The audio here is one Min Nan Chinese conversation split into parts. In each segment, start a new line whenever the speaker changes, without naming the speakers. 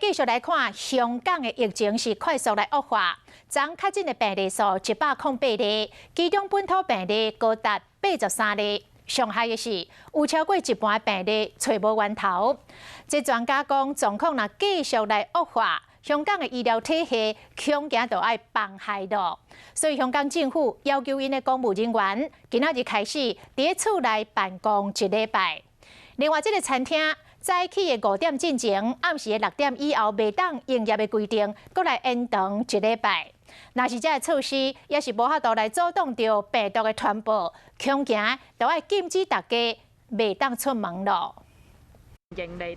繼續來看香港的疫情是快速來惡化，昨確診的病例數108例，其中本土病例高達83例。上害的是，有超過一半病例揣無源頭。這專家講，狀況若繼續來惡化，香港的醫療體系恐驚就愛崩壞咯。所以香港政府要求𪜶的公務人員，今仔日開始佇厝內辦公一禮拜。另外，這个餐廳早起的5點進前，暗時的6點以後袂當營業的規定，閣來延長一禮拜。若是這个措施，也是無法度來阻擋著病毒的傳播，恐驚就愛禁止大家袂當出門咯。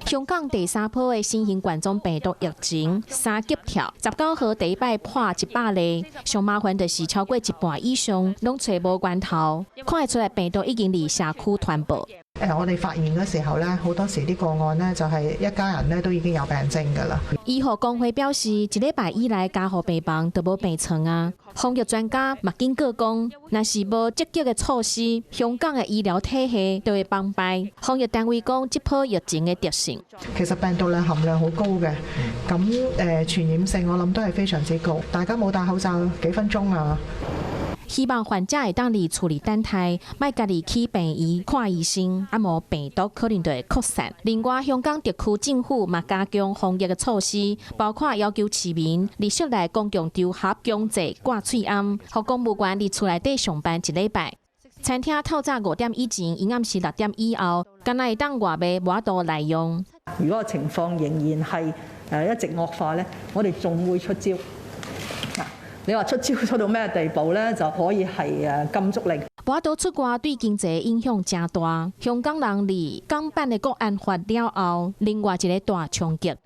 香港第三波的新型冠狀病毒疫情三級跳，19號第一擺破100例，上麻煩就是超過一半以上攏揣無源頭，看會出來病毒已經佇社區傳播。
我哋發現嘅時候咧，好多時啲個案咧就係一家人咧都已經有病徵㗎啦。
醫護工會表示，一禮拜以來加護病房都無病床啊。防疫專家嘛警告講，若是無積極的措施，香港的醫療體系就會崩壞。防疫單位講，這波疫情的特性，
其實病毒量含量好高嘅，咁傳染性我諗都係非常之高。大家冇戴口罩幾分鐘啊！
希望患者會當佇厝裡等待，莫家己去病院看醫生，啊無病毒可能就會擴散。另外，香港特區政府嘛加強防疫的措施，包括要求市民佇室內公共場合強制掛喙罨，予公務員佇厝內底上班一禮拜。餐廳透早5點以前，營暗時6點以後，敢若會當外賣無法度來用。
如果個情況仍然係一直惡化咧，我哋仲會出招。你話出招出到咩地步咧？就可以係禁足令。
無法度出外對經濟影響誠大。香港人佇港版的國安法了後，另外一个大衝擊。